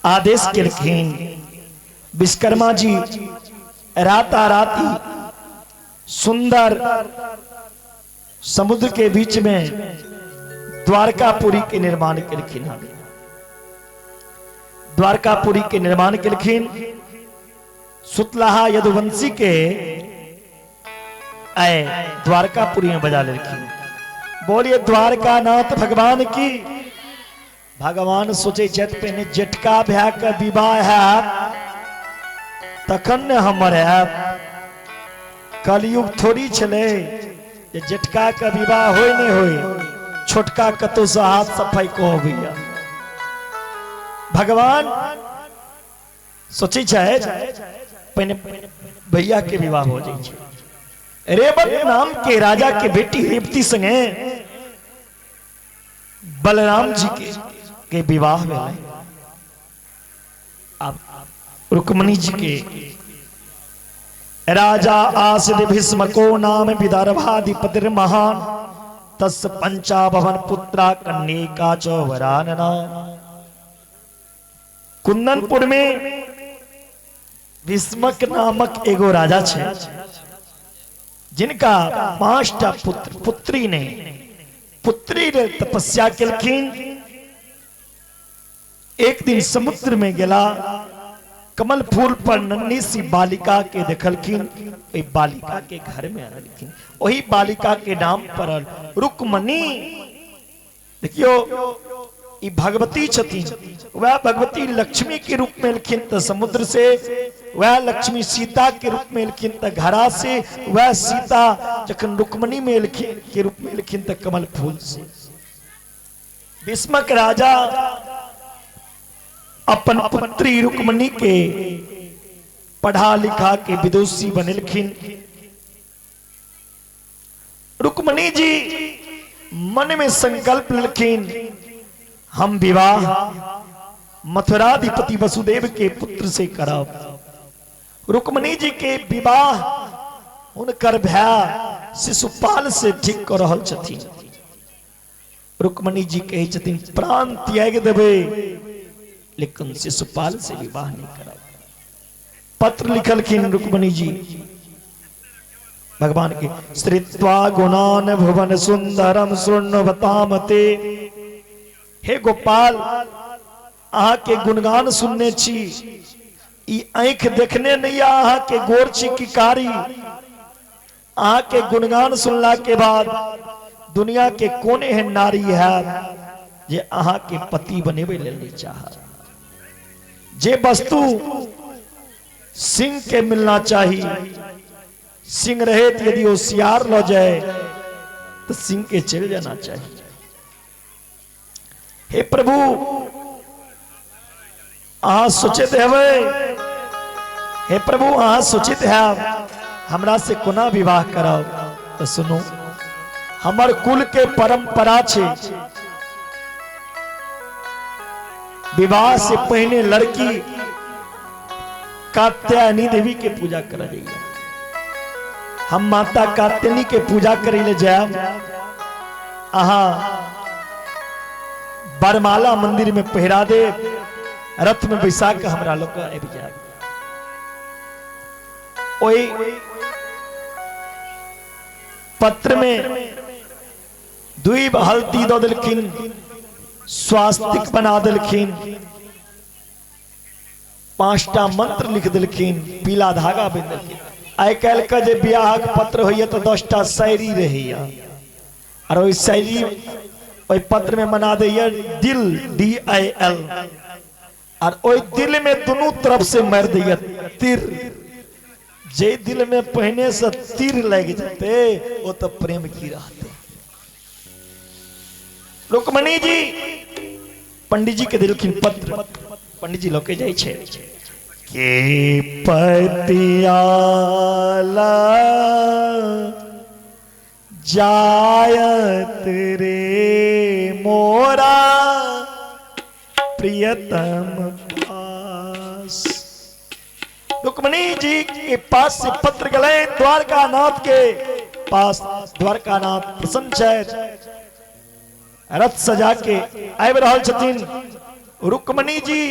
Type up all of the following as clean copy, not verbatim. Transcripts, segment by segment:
आदेश केलखिन। विश्वकर्मा जी राताराती सुंदर समुद्र के बीच में द्वारकापुरी के निर्माण केलखिन हन। द्वारकापुरी के निर्माण केलखिन। सुतलाहा यदुवंशी के आए द्वारकापुरी में बजा लेलखिन। बोलिए द्वारका नाथ भगवान की। भगवान सोचै छथि पहिने जेठका भाय के विवाह हैत तखन ने हमर हैत। कलयुग थोड़ी छलै जे जेठका के विवाह होय नहि होय, छोटका कतौ से हाथ सफाई कऽ अबैया। भगवान सोचै छथि पहिने भैया के विवाह हो जाइ छै। रेवत नाम के राजा के बेटी रेवती संगे बलराम जी के विवाह भेलै। आब रुक्मणी जी के राजा आसिद भीष्म को नाम विदर्भाधिपतिर महान तस् पंचाभवन पुत्रा कन्यका च वरानना। कुंदनपुर में भीष्मक नामक एगो राजा छै जिनका 5टा पुत्र पुत्री ने पुत्री रे तपस्या केलखिन। एक दिन समुद्र में गेला, कमल फूल पर नन्ही सी बालिका के देखलखिन, ओहि बालिका के घर में अनलखिन। ओहि बालिका के नाम पड़ल रुक्मणी। देखियो ई भगवती छथिन, वह भगवती लक्ष्मी के रूप में एलखिन तो समुद्र से, वह लक्ष्मी सीता के रूप में एलखिन तो घड़ा से, वह सीता जखन रुक्मणी में एलखिन के रूप में एलखिन तो कमल फूल से। भीष्मक राजा अपन पुत्री रुक्मणी के पढ़ा लिखा के विदुषी बनेलखिन। रुक्मणी जी मन में संकल्प लेलखिन हम विवाह मथुराधिपति वसुदेव के पुत्र से करब। रुक्मणी जी के विवाह हुनकर भाय शिशुपाल से ठीक कर रहल छथिन। रुक्मणी जी कहै छथिन प्राण त्याग देबै लेकिन शिशुपाल से विवाह नहीं करब। पत्र लिखलखिन रुक्मणी जी भगवान के, श्रीत्वा गुणान भुवन सुंदरम शृण्वतामते। हे गोपाल, अहाँ के गुणगान सुनने छी, ई आँखि देखने नहीं आ अहाँ के गोर छी की कारी। अहाँ के गुणगान सुनला के बाद दुनिया के कोन एहन नारी है जे अहाँ के पति बनेबे लेल नहीं चाहत। जे वस्तु सिंह के मिलना चाही, सिंह रहे तो यदि वो सियार ल जाए तो सिंह के चल जाना चाहिए। हे प्रभु, अहाँ सोचैत हेबै, हे प्रभु अहाँ सोचैत हैब हमरा से कोना विवाह करब, तो सुनू हमर कुल के परंपरा छै विवाह से पहिने लड़की कात्यायनी देवी के पूजा कर जाइए। हम माता कात्यायनी के पूजा करे ले जायब, अहाँ बरमाला मंदिर में पहिरा दे, रथ में बैसा के हमरा लोग आबि जायब। ओहि पत्र में दुई हल्दी दऽ देलखिन, स्वास्तिक बना देलखिन, 5टा मंत्र लिख देलखिन, पीला धागा बांधि देलखिन। आइ काल्हि के जे बियाहक पत्र होइए तऽ 10टा शायरी रहैया, और ओहि शायरी ओहि पत्र में मना दैया दिल, डी I L, और ओहि दिल में दुनू तरफ से मारि दैया तीर। जे दिल में पहिने से तीर लागि जेतै ओ तऽ प्रेम की रहतै। रुक्मणी जी पंडित जी के देलखिन पत्र, पंडित जी लऽ के जाइ छै के पतियाला जायत रे मोरा प्रियतम पास। रुक्मणी जी के पास से पत्र गए द्वारकानाथ के पास। द्वारकानाथ प्रसन्न छथि, रथ सजा के आबि रहल छथिन। रुक्मणी जी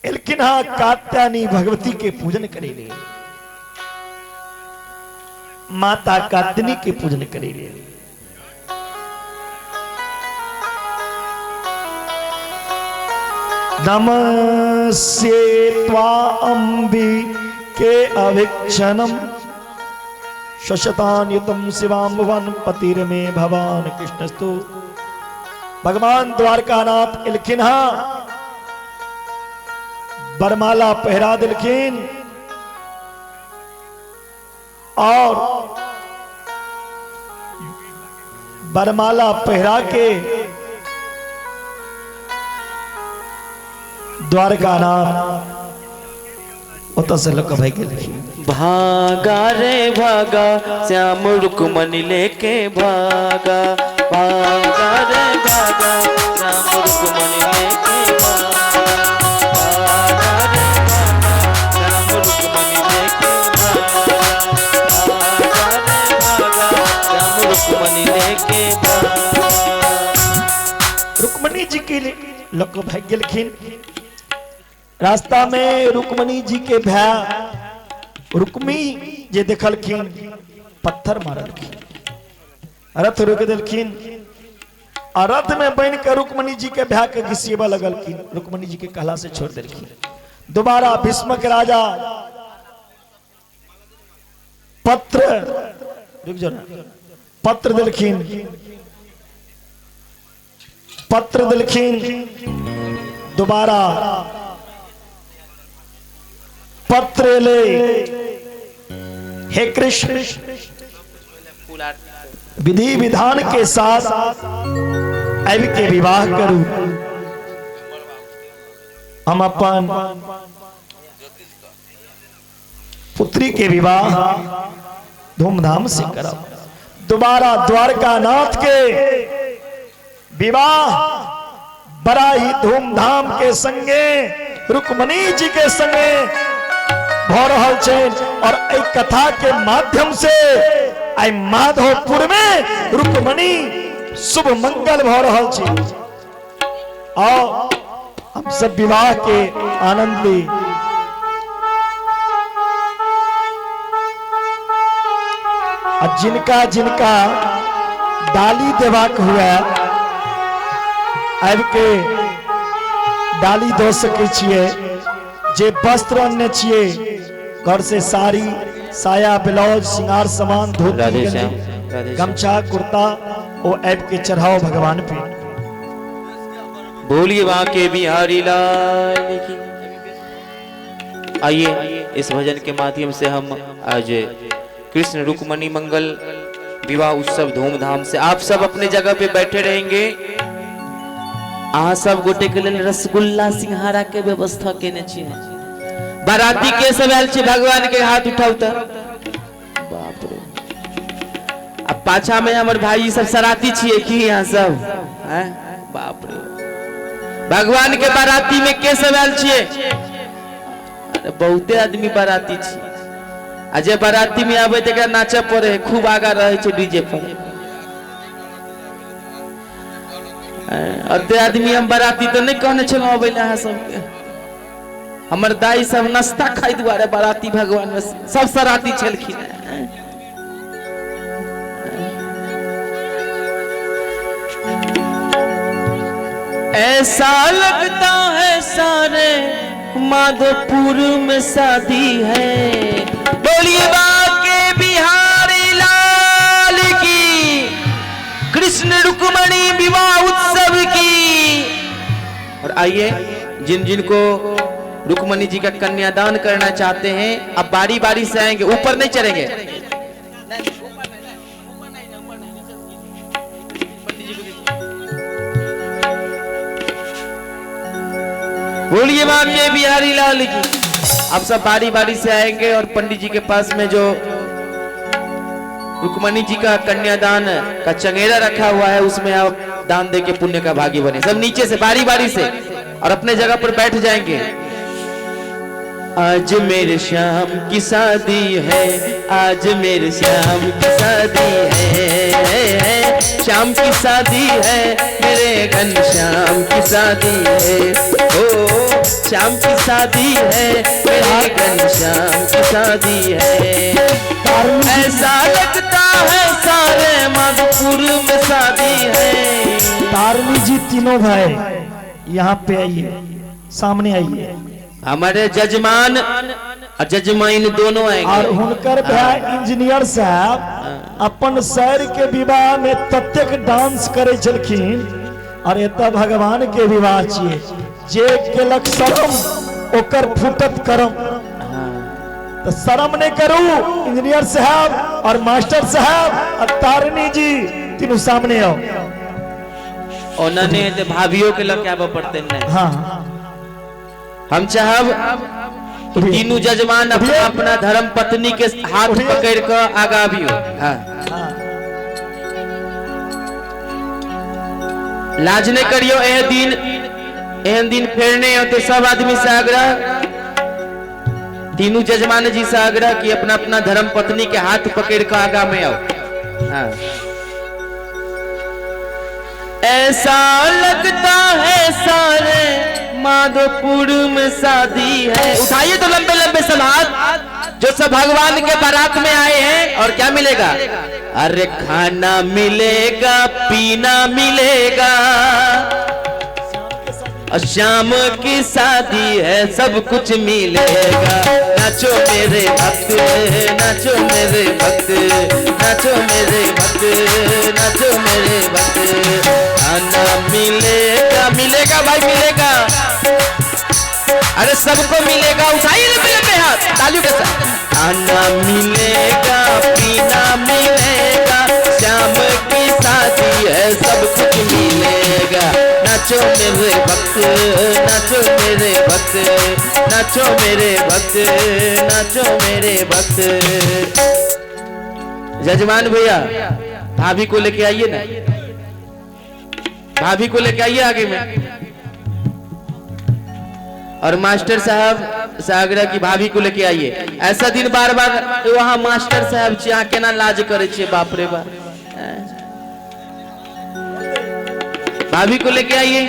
एलखिन हँ कात्यायनी भगवती के पूजन करे ले, माता कात्यायनी के पूजन करे ले। नमस्ये त्वा अंबिके अभिक्षणम शशतान्युतम शिवाम्बुवन पतिर्मे भवान कृष्णस्तु। भगवान द्वारकानाथ एलखिन हँ, बरमाला पहिरा दिलखिन और बरमाला पहिरा के द्वारकानाथ ओतऽ से लऽ कऽ भागि गेलखिन। भागा रे भागा श्याम रुक्मणी लेके भागा, भागा रे भागा श्याम रुक्मणी लेके भागा, भागा रे भागा श्याम रुक्मणी लेके भागा, भागा रे भागा श्याम रुक्मणी लेके भागा। रुक्मणी जी के लऽ कऽ भागि गेलखिन। रास्ता में रुक्मणी जी के भाय रुक्मी जे देखलखिन पत्थर मारलखिन, रथ रोक देलखिन आ रथ में बन के रुक्मणी जी के भाय के घिसिएबा लगलखिन। रुक्मणी जी के कहला से छोड़ देलखिन। दोबारा भीष्मक राजा पत्र रुक जाओ ना, पत्र देलखिन, पत्र देलखिन। दोबारा पत्र एलै, हे कृष्ण विधि विधान के साथ आबि के विवाह करू, हम अपन पुत्री के विवाह धूमधाम से करब। दोबारा द्वारकानाथ के विवाह बड़ा ही धूमधाम के संगे रुक्मणी जी के संगे भ रहल छै और एहि कथा के माध्यम से आइ माधोपुर में रुक्मणी शुभ मंगल भ रहल छै। आओ हम सब विवाह के आनंद ली। आ जिनका जिनका डाली देबाक हुए आबि के डाली दऽ सकै छियै। जे वस्त्र अनने छियै घर से, साड़ी साया ब्लाउज श्रृंगार सामान धोती राधे गंजी, श्याम, राधे श्याम। गमछा कुर्ता ओ आबि के चढ़ाओ भगवान पे। बोलिए बांके बिहारी लाल की। आइए इस भजन के माध्यम से हम आज कृष्ण रुक्मणी मंगल विवाह उत्सव धूमधाम से आप सब अपने जगह पे बैठे रहेंगे। अहाँ सब गोटे के लेल रसगुल्ला सिंघाड़ा के व्यवस्था केने छी। बाराती के सब आयल छी, भगवान के हाथ उठाउ त। बाप रे, अब पाछा में हमर भाई सब सराती छिए की यहाँ सब हैं? बाप रे, भगवान के बाराती में के सब आयल छिए? अरे बहुते आदमी बाराती छी। आ जे बाराती में आबे तकरा नाचे पड़े, खूब आगा रहे छै डीजे पर। अते आदमी हम बाराती तो नहीं कहने छलहुँ अबै लए अहाँ सबके। हमर दाई सब नाश्ता खाइ दुआरे बाराती भगवान में सब सराती छलखिन। ऐसा लगता है सारे माधोपुर में शादी है। बोलिए बाके बिहारी लाल की, कृष्ण रुक्मणी विवाह उत्सव की। और आइए जिन जिन को रुक्मणी जी का कन्यादान करना चाहते हैं अब बारी बारी से आएंगे, ऊपर नहीं चढ़ेंगे। बोलिए बाके बिहारी लाल की। अब सब बारी बारी से आएंगे और पंडित जी के पास में जो रुक्मणी जी का कन्यादान का चंगेरा रखा हुआ है उसमें आप दान दे के पुण्य का भागी बने। सब नीचे से बारी बारी से और अपने जगह पर बैठ जाएंगे। आज मेरे श्याम की शादी है, आज मेरे श्याम की शादी है, श्याम की शादी है, मेरे घनश्याम की शादी है, ओ श्याम की शादी है, मेरे घनश्याम की शादी है। ऐसा लगता है सारे माधोपुर में शादी है। तारनी जी तीनों भाई यहाँ पे आइए, सामने आइए। हमारे जजमान और जजमाइन दोनों आएंगे। और हुनकर भाई इंजीनियर साहब अपन शहर के विवाह में ततेक डांस करे छलखिन, और एतऽ भगवान के विवाह छियै, जे केलक शरम ओकर फूटत करम। तो शरम नहीं करू इंजीनियर साहब और मास्टर साहब और तारिणी जी तीनों सामने आओ। ओना नहीं तो भाभियों के लग के आबऽ पड़ते नहीं। हाँ हम चाहब कि तीनों जजमान अपना अपना धर्म पत्नी के हाथ पकड़ कर आगा आबियो। हाँ लाज नहीं करियो, एहन दिन फेर नहीं होते। सब आदमी से आग्रह, तीनों जजमान जी से आग्रह कि अपना अपना धर्म पत्नी के हाथ पकड़ कर आगा में आओ। हाँ ऐसा लगता है सारे माधोपुर में शादी है। उठाइए तो लंबे लंबे सब हाथ जो सब भगवान के बारात में आए हैं। और क्या मिलेगा? अरे खाना मिलेगा, पीना मिलेगा, और श्याम की शादी है, सब कुछ मिलेगा। नाचो मेरे भक्त, नाचो मेरे भक्त, नाचो मेरे भक्त, नाचो मेरे भक्त। खाना मिलेगा, मिलेगा भाई मिलेगा, अरे सबको मिलेगा। उठाइए लंबे लंबे हाथ तालियों के साथ। खाना मिलेगा, पीना मिलेगा, श्याम की शादी है, सब कुछ मिलेगा। नाचो मेरे भक्त, नाचो मेरे भक्त, नाचो मेरे भक्त, नाचो मेरे भक्त। जजमान भैया भाभी को लेके आइए ना, भाभी को लेके आइए आगे में। और मास्टर साहब सागरा की भाभी को लेके आइए। ऐसा दिन बार बार वहां मास्टर साहब छी, अहाँ केना लाज करे छियै, बाप रे बाप। भाभी को लेके आइए।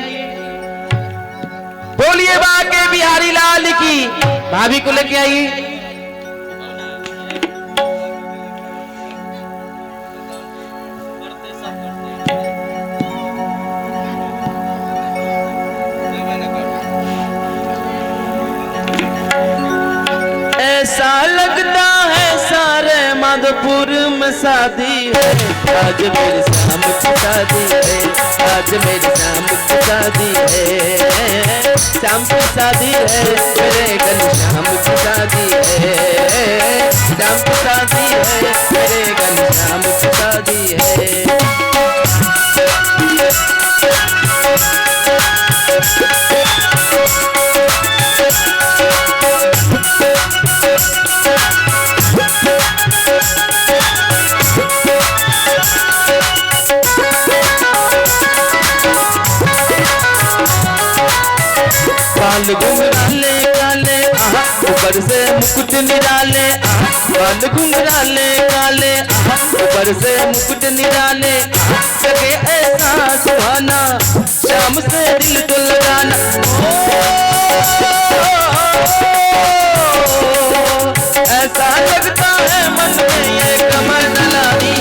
बोलिए बाके बिहारी लाल की। भाभी को लेके आइए। ऐसा लगता है सारे माधोपुर में शादी है, आज मेरे श्याम की शादी है, आज मेरे श्याम की शादी है, श्याम की शादी है, मेरे घनश्याम की शादी है, श्याम की शादी है, मेरे घनश्याम की शादी है। बाल घुंघराले काले आहा, ऊपर से मुकुट निराले आहा, बाल घुंघराले काले आहा, ऊपर से मुकुट निराले आहा, सके ऐसा सुहाना श्याम से दिल तो लगाना। ऐसा लगता है मन में ये कमर दलाली।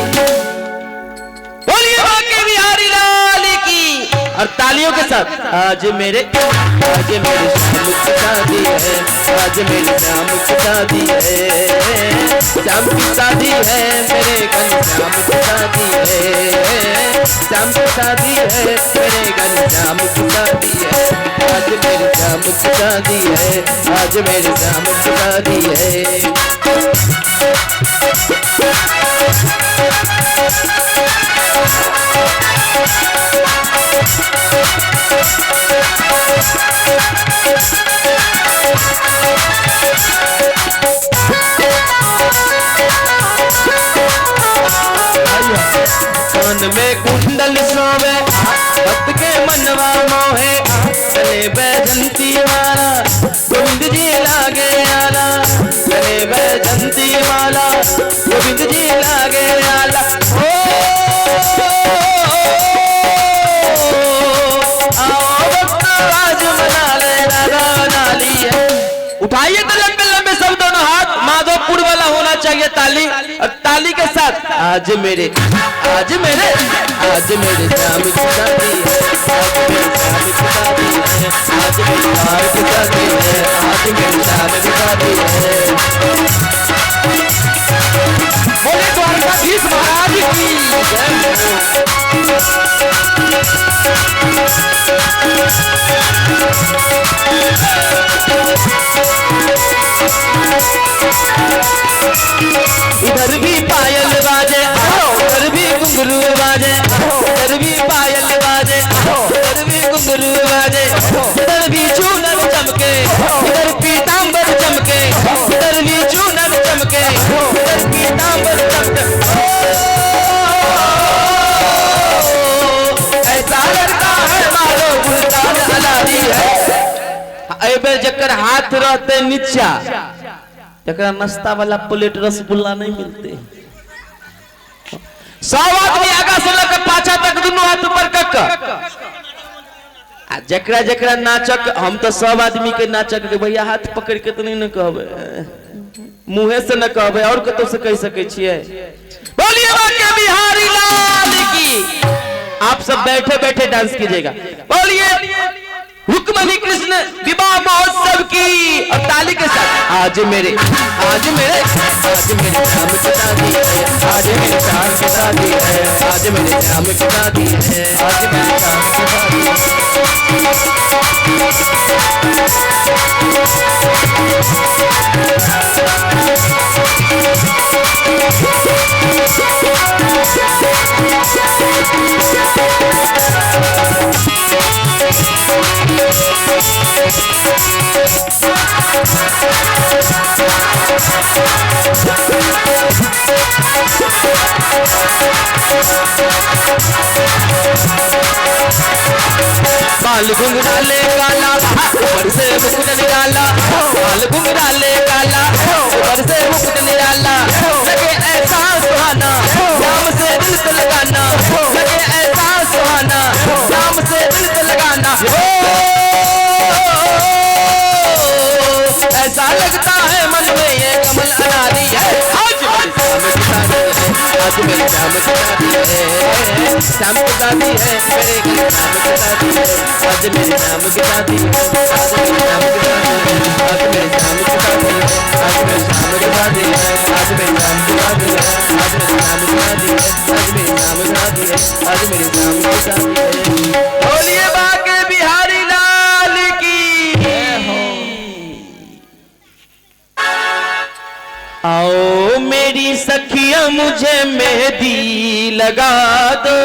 बोलिए बाके बिहारी लाल की। और तालियों के साथ। आज मेरे श्याम की शादी है, आज मेरे श्याम की शादी है, श्याम की शादी है, मेरे घनश्याम की शादी है, श्याम की शादी है, मेरे घनश्याम की शादी है, आज मेरे श्याम की शादी है, आज मेरे श्याम की शादी है। कान में कुंडल सोवे, भक्त के मनवा मोहे, चले बैजंती माला, गोविंद जी लागे। गोविंद जी लागे आला। ओ आओ भक्तों आज मना ले राधा बना ली है। उठाइए तो लंबे लंबे सब दोनों हाथ, माधोपुर वाला होना चाहिए ताली, और ताली के साथ आज मेरे आज मेरे आज मेरे श्याम की शादी है, आज मेरे श्याम की शादी है, आज मेरे श्याम की शादी है, आज मेरे श्याम की शादी है। बोले द्वारकाधीश महाराज की जय हो। इधर भी पायल बाजे, उधर भी घुंघरू बाजे, इधर भी पायल बाजे, उधर भी घुंघरू बाजे, इधर भी चूनर चमके, इधर पीताम्बर चमके, इधर भी चूनर चमके, इधर पीताम्बर चमके। ऐसा लड़का है मारो गुलदान अलारी है। एबे जकर हाथ रहते नीचा तकरा नाश्ता वाला प्लेट रसगुल्ला नहीं मिलते। 100 आदमी आगा से लग पाछा तक दुनू हाथ ऊपर कक आ जकरा जकरा नाचक, हम तो सब आदमी के नाचक के भैया हाथ पकड़ के तो नहीं न कहबे, मुँहे से न कहबे और कतौ से कह सके छियै। बोलिए बाके बिहारी लाल की। आप सब बैठे बैठे डांस कीजिएगा। बोलिए रुक्मणी कृष्ण विवाह महोत्सव की, और ताली के साथ आज मेरे आज मेरे आज मेरे श्याम की शादी है, आज मेरे श्याम की शादी है, आज मेरे श्याम की शादी है, आज मेरे श्याम की शादी है। बाल घुंघराले काला ऊपर से मुकुट निराला, बाल घुंघराले काला ऊपर से मुकुट निराला, लगे ऐसा सुहाना श्याम से दिल तो लगाना, लगे ऐसा सुहाना श्याम से दिल तो लगाना। ऐसा लगता है मन में ये कमल अनारी है। आज मेरे श्याम की शादी है, श्याम की शादी है, मेरे घर श्याम की शादी है, आज मेरे श्याम की शादी है, आज मेरे श्याम की शादी है, आज मेरे श्याम की शादी है, आज मेरे श्याम की शादी है, आज मेरे श्याम की शादी है, आज मेरे श्याम की शादी है, आज मेरे श्याम की शादी है, आज मेरे श्याम की शादी है। बोलिए बाके बिहारी लाल की। आओ मेरी सखिया मुझे मेहंदी लगा दो।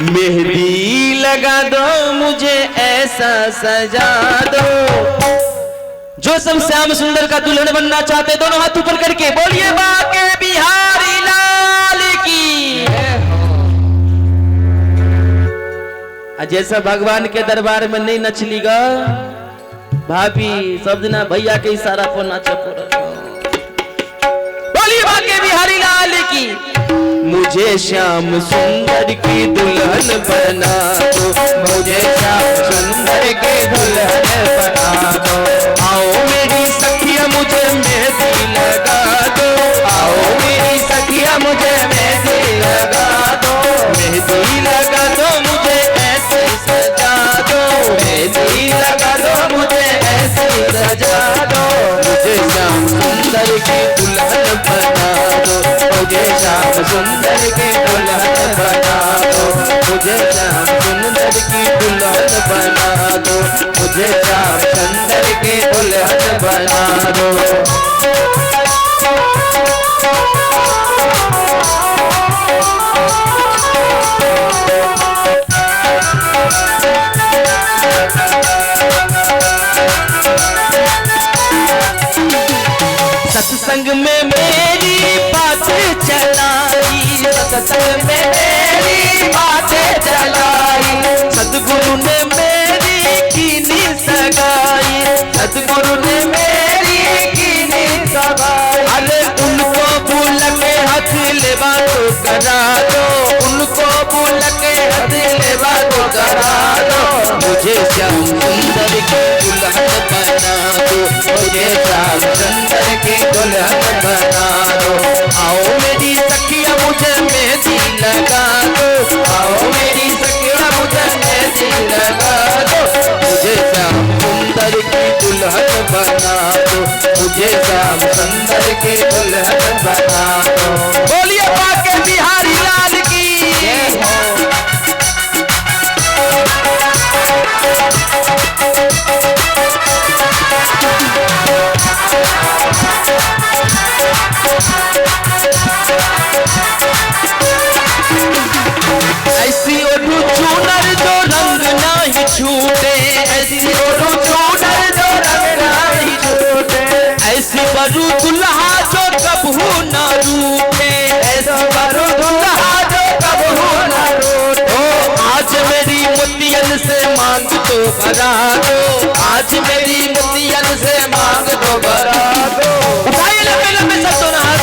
मेहंदी लगा दो मुझे ऐसा सजा दो। जो सब श्याम सुंदर का दुल्हन बनना चाहते दोनों हाथ ऊपर करके बोलिए बाके बिहारी लाल की। जैसा भगवान के दरबार में नहीं नचली गा भाभी, सब दिना भैया के इशारा पर नाच। बोलिए बाके बिहारी लाल की। मुझे श्याम सुंदर की दुल्हन बना दो, मुझे श्याम सुंदर की दुल्हन बना दो। आओ मेरी सखिया मुझे मेहंदी लगा दो, आओ मेरी सखिया मुझे मेहंदी लगा दो, मेहंदी लगा दो मुझे ऐसे सजा दो, मेहंदी लगा दो मुझे ऐसे सजा दो। मुझे श्याम सुंदर की दुल्हन बना दो, मुझे श्याम सुंदर की दुल्हन बना दो, मुझे श्याम सुंदर की दुल्हन बना दो, मुझे श्याम सुंदर की दुल्हन बना दो। सत्संग में मेरी बात चलाई, सत्संग में मेरी बात चलाई, सदगुरु ने ने मेरी कीनी सगाई। अरे उनको बुला के हाथ लेवा तो करा दो, उनको बुला के हाथ लेवा तो करा दो, मुझे श्याम सुंदर की दुल्हन बना दो, मुझे श्याम सुंदर की दुल्हन बना दो। आओ मेरी सखिया मुझे मेहंदी लगा दो, आओ मेरी सखिया मुझे मेहंदी लगा दो, मुझे श्याम सुंदर की दुल्हन बना दो, मुझे श्याम सुंदर की दुल्हन बना दो। बोलिए बाके बिहारी लाल की। ऐसी ओढ़ू चूनर जो रंग नहीं छूटे, ऐसी ओढ़ू चूनर जो रंग नहीं छूटे, ऐसी बरू दुल्हा जो कबहू न रूठे, ऐसी बरू दुल्हा जो कबहू न रूठे। ओ आज मेरी मोतियन से मांग तो भरा दो, आज मेरी मोतियन से मांग तो भरा दो। उठाइए लंबे लंबे सब दोनों हाथ।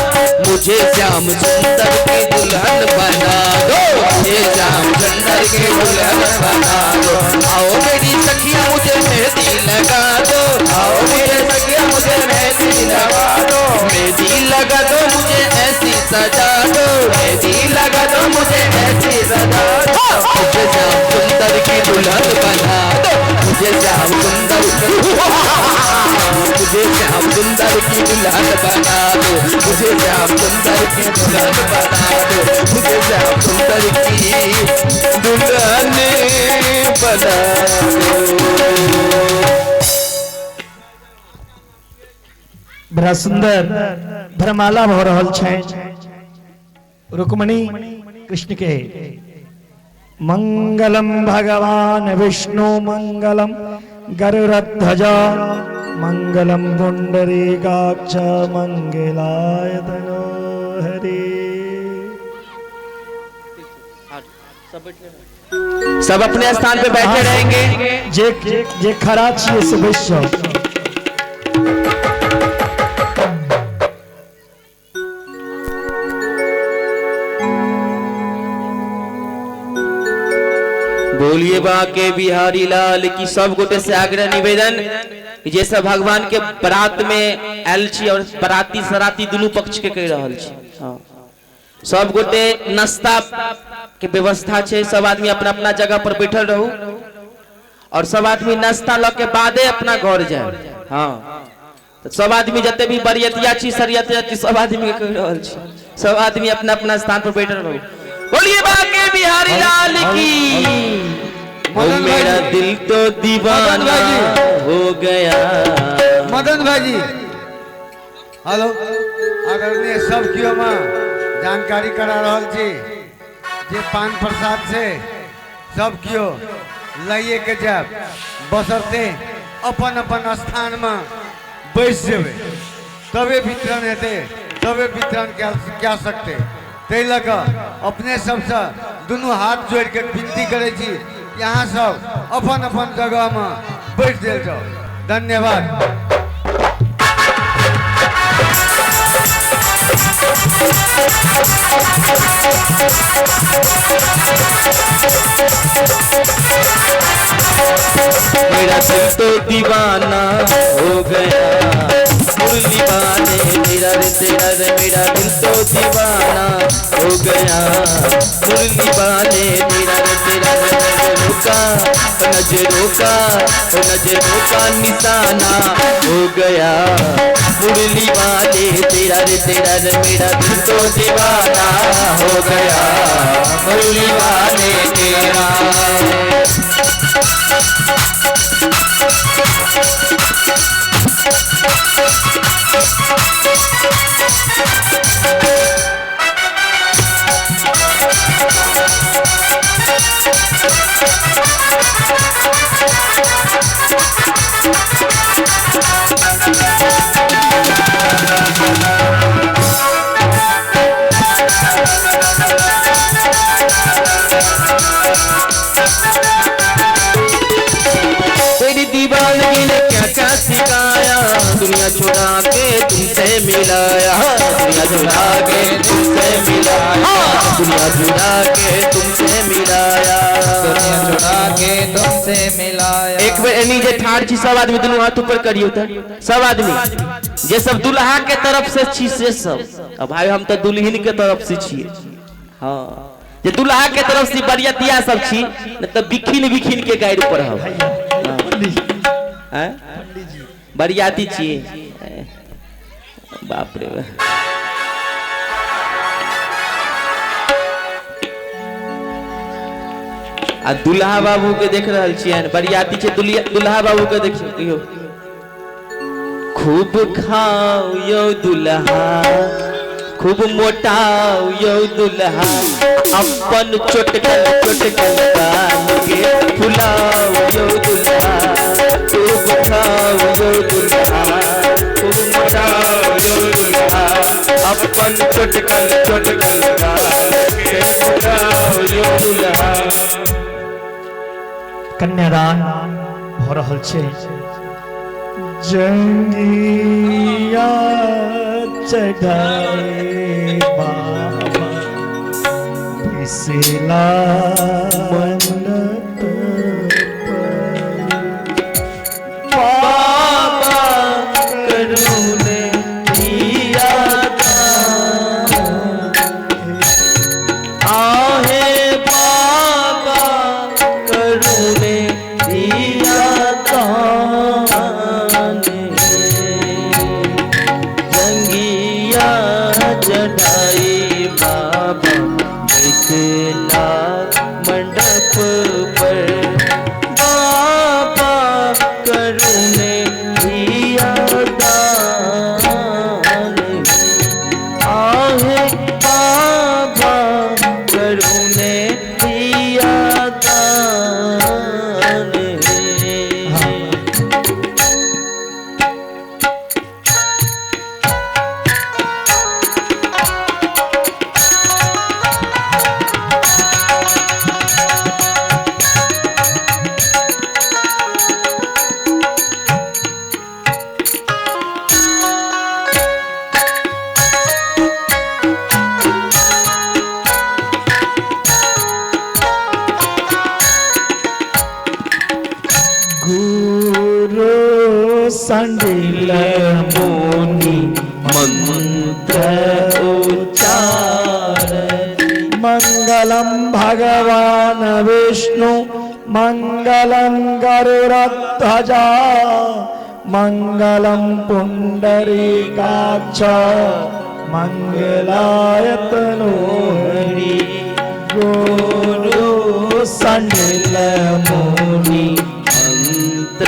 मुझे श्याम सुंदर की दुल्हन बना दो, मुझे श्याम सुंदर की दुल्हन बना दो। आओ मेरी सखिया मुझे मेहंदी लगा दो, आओ मेरे सखिया मुझे मेहंदी लगा दो, मेहंदी लगा दो मुझे ऐसी सजा दो, मेहंदी लगा दो मुझे ऐसी सजा दो, मुझे श्याम सुंदर की दुल्हन बना दो, मुझे श्याम सुंदर, मुझे श्याम सुंदर की दुल्हन बना दो, मुझे श्याम सुंदर की दुल्हन बना दो, मुझे श्याम सुंदर की दुल्हन बना दो। बड़ा सुंदर भरमाला भ रहल छै रुक्मणी कृष्ण के। मंगलम भगवान विष्णु मंगलम गरुड़ध्वज मंगलम पुंडरीकाक्ष मंगलाय तनो हरि। सब अपने स्थान पे बैठे रहेंगे। जे जे खड़ा छियै से बैस जाउ। बोलिए बाके बिहारी लाल की। सब गोटे से आग्रह निवेदन कि जे सब भगवान के बारात में आयल छी और बराती सराती दुनू पक्ष के कहि रहल छी, हाँ। सब गोटे नाश्ता के व्यवस्था छै, सब आदमी अपना अपना जगह पर बैठल रहू और सब आदमी नाश्ता ल के बादे अपना घर जाए। हाँ, तो सब आदमी जते भी बरियतिया छी सरियतिया छी सब आदमी के कहि रहल छी, सब आदमी अपना अपना स्थान पर बैठल रहू। बोलिए बाके बिहारी लाल की। मेरा दिल तो दीवाना हो गया। मदन भाई जी हेलो, आदरणीय सब केओ में जानकारी करा रहल छी जे पान प्रसाद से सब केओ लइए के जायब, बसरते अपन अपन स्थान में बैस जेबै तबे वितरण हेतै, तबे वितरण कए सकतै। ताहि लऽ कऽ अपने सबसँ दुनू हाथ जोड़ि के विनती करै छी यहाँ सब अपन अपन जगह में बैठ देल जाओ। धन्यवाद। मेरा दिल तो दीवाना हो गया मुरली वाले, मेरा रे तेरा रे मेरा दिल तो दीवाना हो गया मुरली वाले, मेरा रे तेरा रे नजरों का नजरों का नजरों का निशाना हो गया मुरली वाले, तेरा रे तेरा रे मेरा दिल तो दीवाना हो गया मुरली वाले तेरा। तेरी दीवानगी ने क्या क्या सिखाया, मिलाया, दुनिया चुरा के तुमसे मिलाया, दुनिया चुरा के तुमसे मिलाया, दुनिया चुरा के तुमसे मिलाया। एक बेर एनी जे ठाढ़ छी सब आदमी दुनू हाथ ऊपर करियौ त, सब आदमी जे सब दुल्हा के तरफ से छी से सब। अब भाई हम तो दुल्हन के तरफ से छियै। हाँ, जे दुल्हा के तरफ से बरियतिया सब छी न त बिखिन बिखिन के गारि पढ़ब। हैं बरियाती छी, बाप रे बाप। आ दुल्हा बाबू के देख रहल छियनि, बरियाती छै दुल्हा बाबू के देखियौ कहियौ। खूब खाओ यौ दुल्हा, खूब मोटाओ यौ दुल्हा, अपन चोटकल चोटकल गाल के फुलाओ यौ दुल्हा, खूब खाओ यौ दुल्हा, खूब मोटाओ यौ दुल्हा, अपन चोटकल चोटकल गाल के फुलाओ यौ दुल्हा। कन्यादान भ रहल छै। जंगिया चढ़ाए बाबा पिसला मंडप पर, बाबा करुणे दिया दान, आहे बाबा करुणे दिया दान, जंगिया चढ़ाई बाबा बैसला मंडप पर, बाबा करुणे दिया दान, आहे बाबा करुणे दिया दान। गुरु संडिल मुनि मंत्र उच्चार, मंगलम भगवान विष्णु मंगलम गरुड़ध्वजा मंगलम पुंडरीकाक्ष मंगलायतनो हरि। गुरु संडिल मुनि मंत्र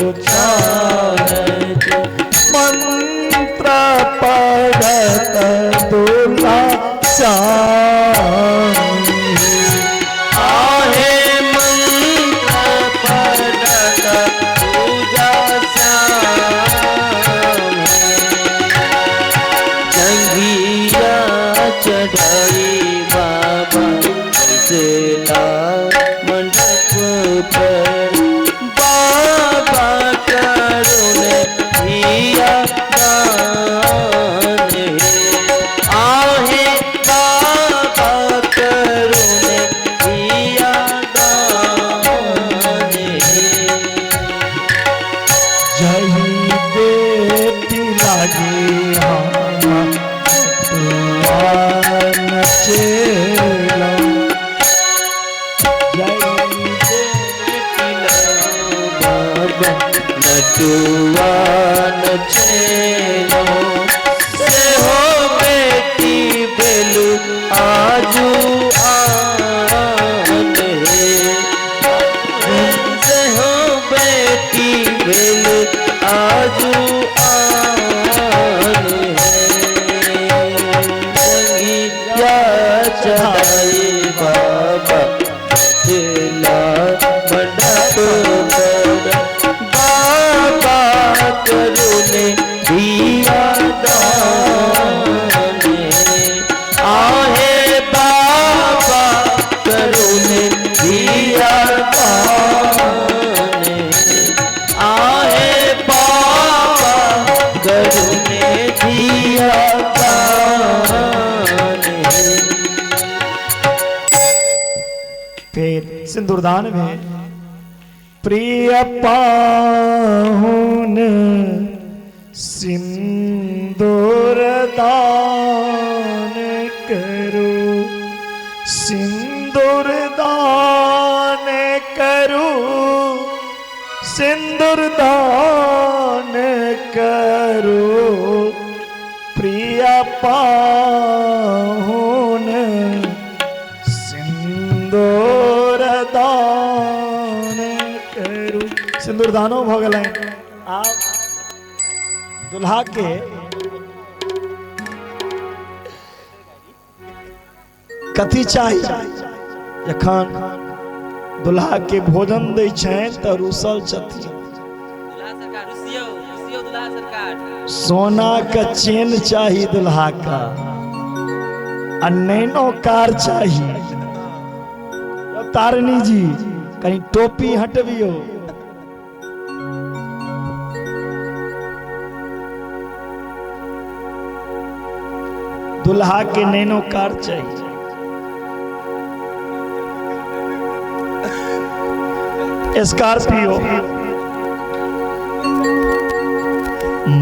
उच्चार, मंत्र पढ़त दुल्हा श्याम, आहे मंत्र पढ़त पूजा श्याम, जंगिया चढ़ाई बाबा बैसला मंडप पर, बाबा करुण दिया दान, आहे बाबा करुण दिया दान। जही बेटी लागे हम तुआन चेला, जही बाबा नटुआ नचेलो से हो बेटी बेलू आजू आन हे, से हो बेटी बेलू आजू आन हे, जंगिया चढ़ाई बाबा बैसला मंडप पर, बाबा करुणे दिया दान, आहे बाबा करुणे दिया दान, आहे बाबा करुणे सिंदूरदान भेल। प्रिय पाहुन सिंदूर दान करू, सिंदूर दान करू, सिंदूर दान करू, प्रिय पाहुन सिंदूर दान करू। सिंदूरदानो भऽ गेलनि। आब दुल्हा के कथी चाही? जखन दुल्हा के भोजन दै छनि तऽ रुसल छथिन। सोना के चेन चाही दुल्हा का, आ नैनो कार चाही। तारणी जी कहीं टोपी हटबियो। दुल्हा के नैनो कार चाहिए। स्कॉर्पियो।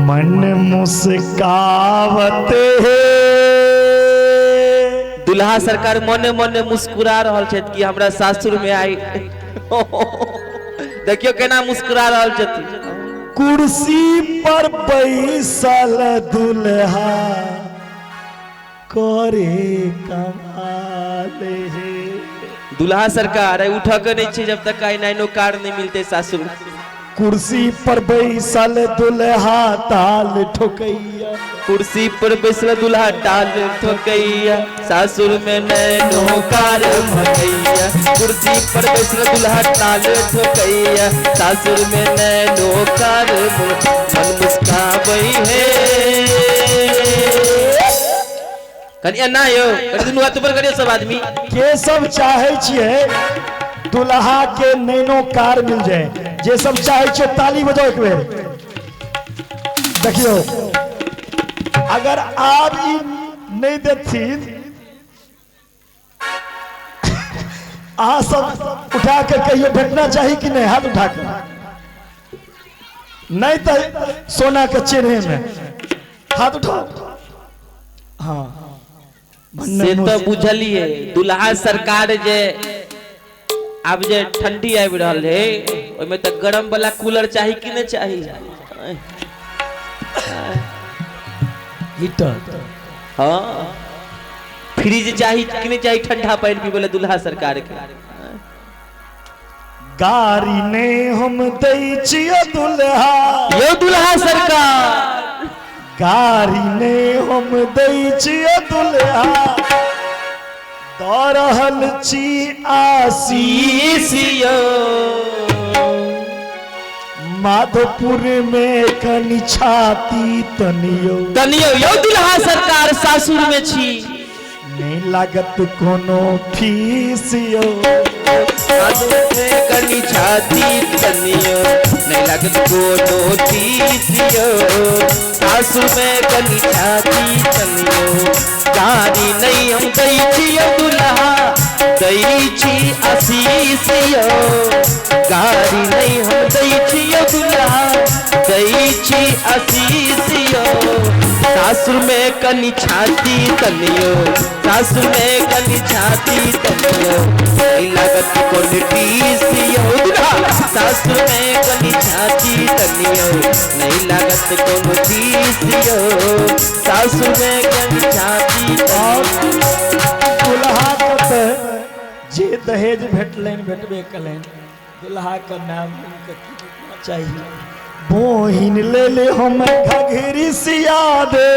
मन मुस्कावत है। दुल्हा सरकार मने मने मुस्कुरा रहल छथि कि हमरा सासुर में आई। देखियो केना मुस्कुरा रहल छथि। कुर्सी पर बैसल दुल्हा करे कमाल हे। दुल्हा सरकार उठ के नहीं छै जब तक आई नैनो कार नहीं मिलते सासुर में। कुर्सी पर बैसल दुल्हा ताल ठोकैया, कुर्सी पर बैसल दुल्हा ताल ठोकैया, सासुर में नैनो कार भगैया। कुर्सी पर बैसल दुल्हा ताल ठोकैया, सासुर में नैनो कार मन मुस्काबै है। कनिया ना यो, कनि दुनू हाथ ऊपर करियो सब आदमी। के सब चाहे छियै दुल्हा के नैनो कार मिल जाए? जे सब चाहे छियै ताली बजाओ एक बेर। देखियो अगर आप ई नहीं देथिन, अहाँ सब उठा के कहियो भेटना चाही कि नहीं? हाथ उठा के नहीं तो सोना के चेहरे में हाथ उठाओ। हाँ से तो बुझलिए दुल्हा सरकार जे आब जे ठंडी आबि रहल है ओहिमे तऽ गरम वाला कूलर चाही कि नहीं चाही? हीटर। हाँ फ्रिज चाही कि नहीं चाही ठंडा पानि पीबै लए दुल्हा सरकार के? गाड़ी ने हम दै छियै दुल्हा। यो दुल्हा सरकार गाड़ी ने हम दै छियै दुल्हा, दऽ रहल छी आशीष यो। माधोपुर में कनि छाती तनियो तनियो। यो दुल्हा सरकार सासुर में छी, नहीं लागत कोनो फीस यो। सासुर में कनि छाती तनियो, नहीं लागत कोनो फीस यो। सासुर में कनि छाती तनियो, गाड़ी नहीं हम दै छियो दुल्हा, दै छी आशीष यो। गाड़ी नहीं हम दै छियो दुल्हा, दै छी आशीष यो। सासुर में कनि छाती तनियो, सासुर में कनि छाती तनियो, नहीं लागत कोनो फीस यो। सासुर में कनि छाती तनियो, नहीं लागत कोनो फीस यो। सासुर में कनि छाती तनियो। दुल्हा के तऽ जे दहेज भेटलनि भेटबे कलनि, दुल्हा के नाम के की चाहिए? बोहिन ले ले हम घघरी सिया दे।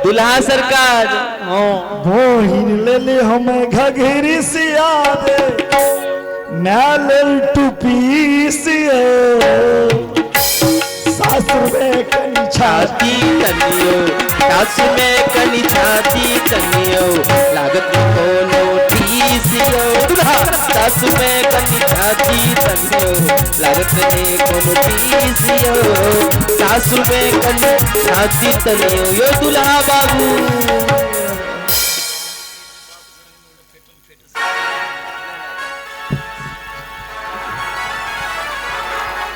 दुल्हा सरकार हाँ बोहिन ले ले हम घघरी सिया दे, मैं लेल टूपी सिया। सासुर में कनि छाती तनियो, सासुर में कनि छाती तनियो, लागत कोनो फीस यो। सासुर में कनि छाती तनियो, लागत ने कोनो फीस यो। सासुर में कनि छाती तनियो। यो दुल्हा बाबू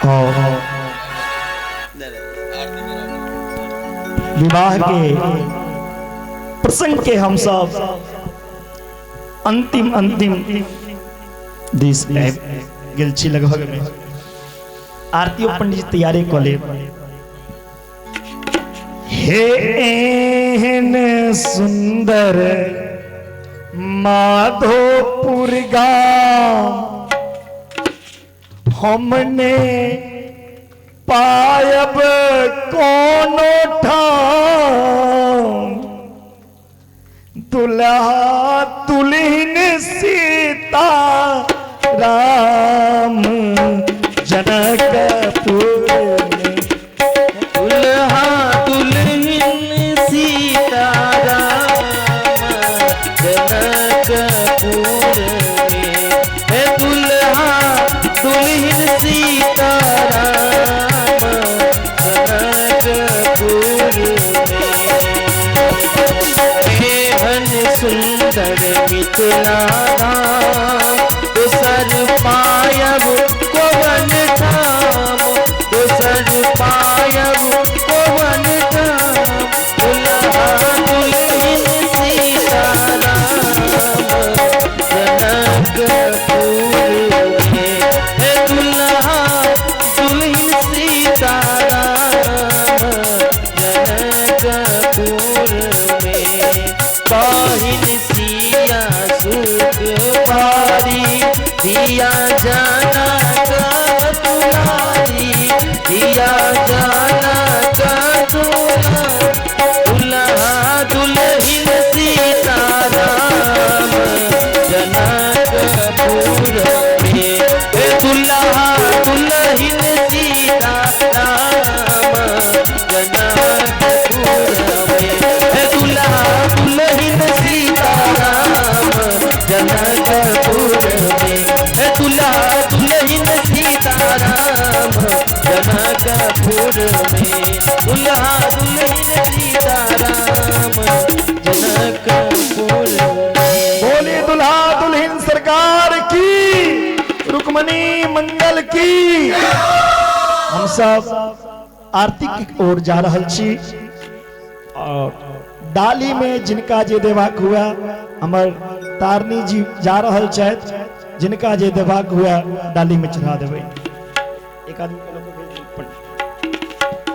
और विवाह के प्रसंग के हम सब अंतिम अंतिम दिस आबि गेल छी। लगभग में आरती पंडित तैयारी कऽ लेब। हे एहन सुंदर माधोपुर गाँव हमने पायब कोनो ठाम, दुल्हा दुल्हन सीता राम जनकपुर में। दुल्हा दुल्हन सीता राम जनकपुर में, हे दुल्हा दुल्हन सीता राम जनकपुर में। एहन सुंदर मिथिला धाम दोसर पायब कोवन ठाम, दोसर पायब कोवन ठाम। दुल्हा दुल्हन सीता राम जनकपुर में, हे दुल्हा दुल्हन सीता राम जनकपुर में। बहिन सिया सुख पारी दिया जाना का दुलारी, दिया जाना का दुलारी। दुल्हा दुल्हन सीता राम जनकपुर में, हे दुल्हा दुल्हन सीता राम जनकपुर में, हे दुल्हा दुल्हन सीता राम जनकपुर में, हे दुल्हा दुल्हन सीता राम जनकपुर में, दुल्हा दुल्हन सीता राम जनकपुर में। बोली दुल्हा दुल्हन सरकार की, रुक्मणी मंगल की। हम सब आरती की ओर जा रहल छी और डाली में जिनका जे देबाक हुआ, हमर तारनी जी जा रहल छथि, जिनका जे देबाक हुआ डाली में चढ़ा देबै। एक आदमी के लऽ कऽ भेज दियौ।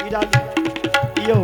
ई डाली यौ।